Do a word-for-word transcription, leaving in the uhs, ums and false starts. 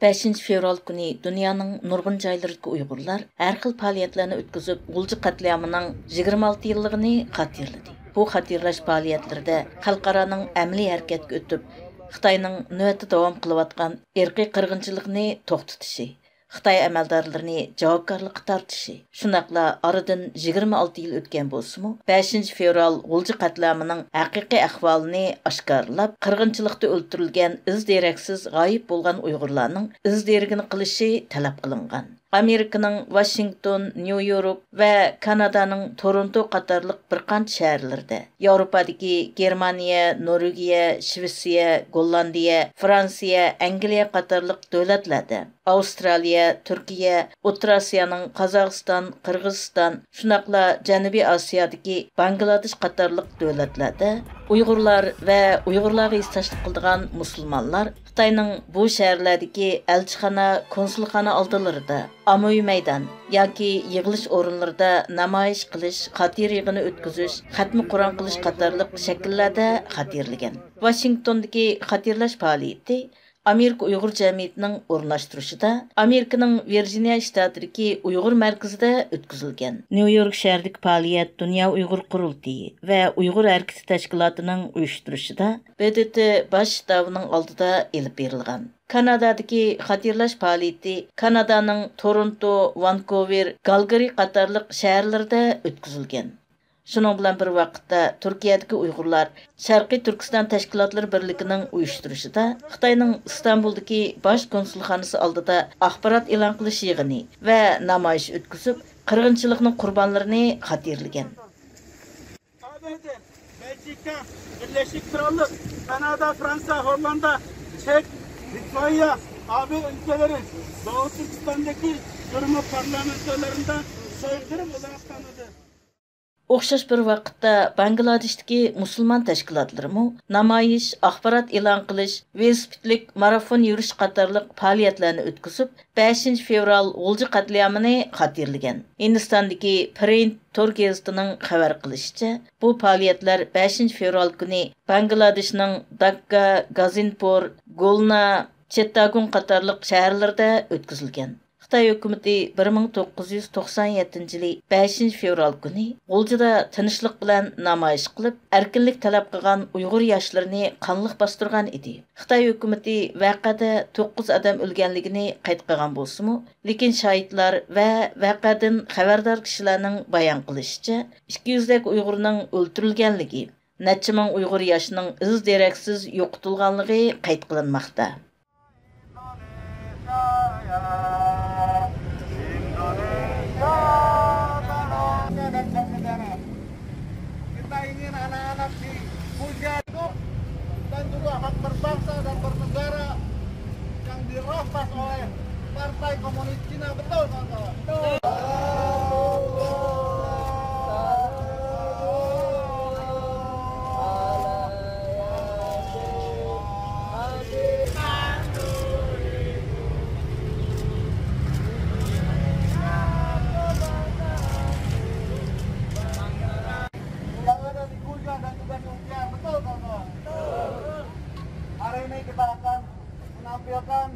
بەشىنچى فېۋرال كۈنى دۇنيانىڭ نۇرغۇن جايلىرىدىكى ئۇيغۇرلار ھەر خىل پائالىيەتلەرنى ئۆتكۈزۈپ، غۇلجا قەتلىئامىنىڭ يىگىرمە ئالتە يىللىقىنى خاتىرىلىدى. بۇ خاتىرىلەش پائالىيەتلىرىدە خەلقئارانىڭ ئەمەلىي ھەرىكەتكە ئۆتۈپ، خىتاينىڭ نۆۋەتتە داۋام قىلىۋاتقان ئىرقىي قىرغىنچىلىقنى توختىتىشى، خىتاي ئەمەلدارلىرىنى جاۋابكارلىققا تارتىشى، شۇنداقلا ئارىدىن يىگىرمە ئالتە يىل ئۆتكەن بولسىمۇ، بەشىنچى فېۋرال غۇلجا قەتلىئامىنىڭ ھەقىقىي ئەھۋالىنى ئاشكارىلاپ، قىرغىنچىلىقتا ئۆلتۈرۈلگەن، ئىز دېرەكسىز غايىب بولغان ئۇيغۇرلارنىڭ ئىز دېرىكىنى قىلىشى تەلەپ قىلىنغان. ئامېرىكىنىڭ ۋاشىنگتون، نيۇ يورك ۋە كانادانىڭ تورونتو قاتارلىق بىر قانچە شەھەرلىرىدە، ياۋروپادىكى گېرمانىيە، نورۋېگىيە، شىۋېتسىيە، گوللاندىيە، فرانسىيە، ئەنگلىيە قاتارلىق دۆلەتلەردە، ئاۋسترالىيە، تۈركىيە، ئوتتۇرا ئاسىيانىڭ قازاقىستان، قىرغىزىستان، شۇنداقلا جەنۇبىي ئاسىيادىكى باڭگلادېش قاتارلىق دۆلەتلەردە ئۇيغۇرلار ۋە ئۇيغۇرلارغا ھېسداشلىق قىلىدىغان مۇسۇلمانلار خىتاينىڭ بۇ شەھەرلەردىكى ئەلچىخانا، كونسۇلخانا ئالدىلىرىدا، ئاممىۋى مەيدان ياكى يىغىلىش ئورۇنلىرىدا نامايىش قىلىش، خاتىرە يىغىنى ئۆتكۈزۈش، خەتمە قۇرئان قىلىش قاتارلىق شەكىللەردە خاتىرىلىگەن. ۋاشىنگتوندىكى خاتىرىلەش پائالىيىتى ئامېرىكا ئۇيغۇر جەمئىيىتىنىڭ ئورۇنلاشتۇرۇشىدا ئامېرىكىنىڭ ۋىرجىنىيە شتاتىدىكى ئۇيغۇر مەركىزىدە ئۆتكۈزۈلگەن. نيۇ يورك شەھىرىدىكى پائالىيەت دۇنيا ئۇيغۇر قۇرۇلتىيى ۋە ئۇيغۇر ھەرىكىتى تەشكىلاتىنىڭ ئۇيۇشتۇرۇشىدا ب د ت باش شتابىنىڭ ئالدىدا ئېلىپ بېرىلغان. كانادادىكى خاتىرىلەش پائالىيىتى كانادانىڭ تورونتو، ۋانكوۋېر، گالگىرى قاتارلىق شەھەرلىرىدە ئۆتكۈزۈلگەن. شۇنىڭ بىلەن بىر ۋاقىتتا، تۈركىيەدىكى ئۇيغۇرلار شەرقىي تۈركىستان تەشكىلاتلىرى بىرلىكىنىڭ ئۇيۇشتۇرۇشىدا خىتاينىڭ ئىستانبۇلدىكى باش كونسۇلخانىسى ئالدىدا ئاخبارات ئېلان قىلىش يىغىنى ۋە نامايىش ئۆتكۈزۈپ، قىرغىنچىلىقنىڭ قۇربانلىرىنى خاتىرىلىگەن. A B D، Belçika, Birleşik Krallık, Kanada, Fransa, Hollanda, Çek, Litvanya, A B ülkeleri, Doğu Türkistan'daki Cumhur Parlamentolarında soykırım ilan tanıdı. ئوخشاش بىر ۋاقىتتا، باڭگلادېشتىكى مۇسۇلمان تەشكىلاتلىرىمۇ نامايىش، ئاخبارات ئېلان قىلىش، ۋېلىسىپىتلىك مارافون يۈرۈش قاتارلىق پائالىيەتلەرنى ئۆتكۈزۈپ، بەشىنچى فېۋرال غۇلجا قەتلىئامىنى خاتىرىلىگەن. ھىندىستاندىكى پرىنت تور گېزىتىنىڭ خەۋەر قىلىشىچە، بۇ پائالىيەتلەر بەشىنچى فېۋرال كۈنى باڭگلادېشنىڭ داككا، گازىنپۇر، گولنا، چېتتاگۇڭ قاتارلىق شەھەرلىرىدە ئۆتكۈزۈلگەن. خىتاي ھۆكۈمىتى بىر مىڭ توققۇز يۈز توقسان يەتتىنچى يىلى بەشىنچى فېۋرال كۈنى غۇلجىدا تىنچلىق بىلەن نامايىش قىلىپ، ئەركىنلىك تەلەپ قىلغان ئۇيغۇر ياشلىرىنى قانلىق باستۇرغان ئىدى. خىتاي ھۆكۈمىتى ۋەقەدە توققۇز ئادەم ئۆلگەنلىكىنى قەيت قىلغان بولسىمۇ، لېكىن شاھىتلار ۋە ۋەقەدىن خەۋەردار كىشىلەرنىڭ بايان قىلىشىچە، ئىككى يۈزدەك ئۇيغۇرنىڭ ئۆلتۈرۈلگەنلىكى، نەچچە مىڭ ئۇيغۇر ياشنىڭ ئىز دېرەكسىز يوقىتىلغانلىقى قەيت قىلىنماقتا. Kita ingin anak-anak di Kuja hidup dan juga hak berbangsa dan bernegara yang dirampas oleh Partai Komunis Cina, betul, kawan-kawan? Betul. Yang ada di Kuja dan juga di U G M, betul, kawan-kawan? Hari ini kita akan menampilkan